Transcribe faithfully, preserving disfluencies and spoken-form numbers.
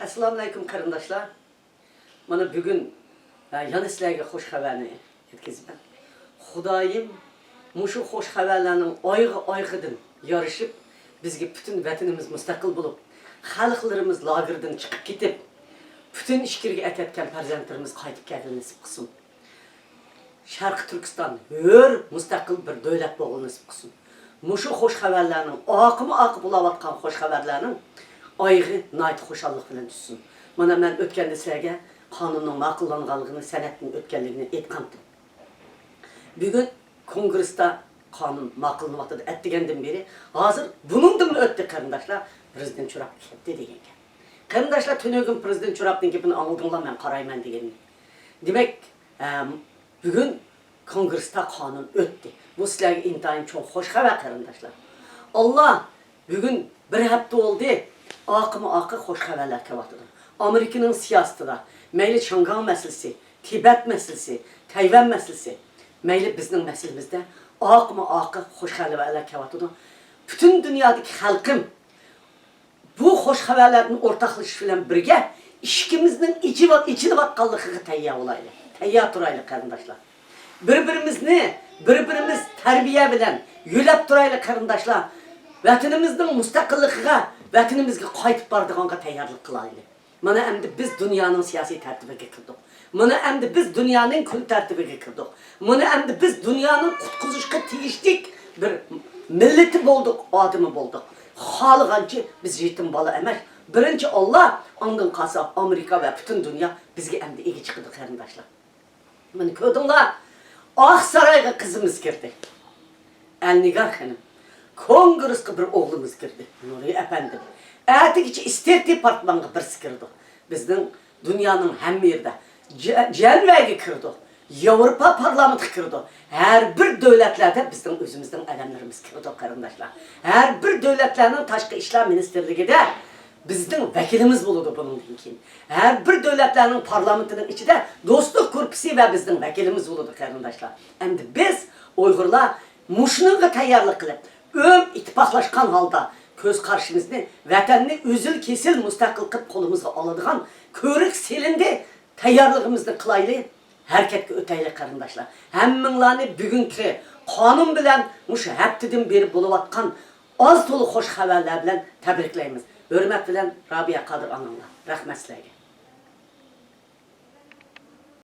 ئەسسالامۇئەلەيكۇم قېرىنداشلار. مانا بۈگۈن، ئە، يەنە سىلەرگە خوش خەۋەرنى يەتكۈزىمەن. خۇدايىم مۇشۇ خوش خەۋەرلەرنىڭ ئايىغى ئايىغىدىن يارىشىپ، بىزگە پۈتۈن ۋەتىنىمىز مۇستەقىل بولۇپ، خەلقلىرىمىز لاگېردىن چىقىپ كېتىپ، پۈتۈن ئىچكىرىگە ئەكەتكەن پەرزەنتلىرىمىز قايتىپ كەلگىلى نېسىپ قىلسۇن. شەرقىي تۈركىستان ھۆر، مۇستەقىل بىر دۆلەت بولغىلى نېسىپ قىلسۇن. مۇشۇ خوش خەۋەرلەرنىڭ، ئاقىمۇ ئاقى بولاۋاتقان خوش خەۋەرلەرنىڭ ئايىغى ناھايىتى خۇشاللىق بىلەن چۈشسۇن. مانا مەن ئۆتكەندە سىلەرگە قانۇننىڭ ماقۇللانغانلىقىنى، سەنەدتىن ئۆتكەنلىكىنى ئېيتقانتىم. بۈگۈن كونگرېستا قانۇن ماقۇللىنىۋاتىدۇ. ئەتىگەندىن بېرى، ھازىر بۇنىڭدىنمۇ ئۆتتى قېرىنداشلار، پىرېزىدېنت چوراپ كەتتى دېگەن گەپ. قېرىنداشلار، تۈنۈگۈن پىرېزىدېنت چوراپنىڭ گېپىنى ئاڭلىدىڭلار، مەن قارايمەن دېگىنىنى. دېمەك، ئەم، بۈگۈن كونگرېستا قانۇن ئۆتتى. بۇ سىلەرگە ئىنتايىن چوڭ خوش خەۋەر، قېرىنداشلار. ئاللا، بۈگۈن بىر ھەپتە بولدى، ئاقىمۇ ئاقى خوش خەۋەرلەر كېلىۋاتىدۇ. ئامېرىكىنىڭ سىياسىتىدا، مەيلى شياڭگاڭ مەسىلىسى، تىبەت مەسىلىسى، تەيۋەن مەسىلىسى، مەيلى بىزنىڭ مەسىلىمىزدە ئاقىمۇ ئاقى خوش خەۋەرلەر كېلىۋاتىدۇ. پۈتۈن دۇنيادىكى خەلقىم بۇ خوش خەۋەرلەردىن ئورتاقلىشىش بىلەن بىرگە، ئىشىكىمىزنىڭ ئېچىۋات-، ئېچىلىۋاتقانلىقىغا تەييار بولايلى. تەييار تۇرايلى، قېرىنداشلار. بىر-بىرىمىزنى، بىر-بىرىمىز تەربىيە بىلەن يۆلەپ تۇرايلى، قېرىنداشلار. ۋەتىنىمىزنىڭ مۇستەقىللىقىغا، ۋەتىنىمىزگە قايتىپ بارىدىغانغا تەييارلىق قىلايلى. مانا ئەمدى بىز دۇنيانىڭ سىياسىي تەرتىپىگە كىردۇق. مانا ئەمدى بىز دۇنيانىڭ كۈن تەرتىپىگە كىردۇق. مانا ئەمدى بىز دۇنيانىڭ قۇتقۇزۇشقا تېگىشلىك بىر مىللىتى بولدۇق، ئادىمى بولدۇق. خالىغانچە بىز يېتىم بالا ئەمەس. بىرىنچى ئاللا، ئاندىن قالسا ئامېرىكا ۋە پۈتۈن دۇنيا بىزگە ئەمدى ئىگە چىقىدۇ، قېرىنداشلار. مانا كۆردۈڭلار، ئاق سارايغا قىزىمىز كىردى. ئەلنىگار خېنىم، كونگرېسقا بىر ئوغلىمىز كىردى، نۇرى ئەپەندىم. ئەتىگىچە ئىستېيت دېپارتمانغا بىرسى كىرىدۇ. بىزنىڭ دۇنيانىڭ ھەممە يېرىدە، جە-، جەنۋەگە كىرىدۇ، ياۋروپا پارلامېنتىغا كىرىدۇ. ھەر بىر دۆلەتلەردە بىزنىڭ ئۆزىمىزنىڭ ئادەملىرىمىز كىرىدۇ، قېرىنداشلار. ھەر بىر دۆلەتلەرنىڭ تاشقى ئىشلار مىنىستىرلىكىدە بىزنىڭ ۋەكىلىمىز بولىدۇ بۇنىڭدىن كېيىن. ھەر بىر دۆلەتلەرنىڭ پارلامېنتىنىڭ ئىچىدە دوستلۇق گۇرۇپپىسى ۋە بىزنىڭ ۋەكىلىمىز بولىدۇ، قېرىنداشلار. ئەمدى بىز ئۇيغۇرلار مۇشۇنىڭغا تەييارلىق قىلىپ، ئۆم ئىتتىپاقلاشقان ھالدا كۆز قارىشىمىزنى، ۋەتەننى ئۈزۈل-كېسىل مۇستەقىل قىلىپ قولىمىزغا ئالىدىغان كۆۋرۈك سېلىندى، تەييارلىقىمىزنى قىلايلى، ھەرىكەتكە ئۆتەيلى، قېرىنداشلار. ھەممىڭلارنى بۈگۈنكى قانۇن بىلەن مۇشۇ ھەپتىدىن بېرى بولۇۋاتقان ئاز تولا خوش خەۋەرلەر بىلەن تەبرىكلەيمىز. ھۆرمەت بىلەن، رابىيە قادىر ئاناڭلار. رەھمەت سىلەرگە.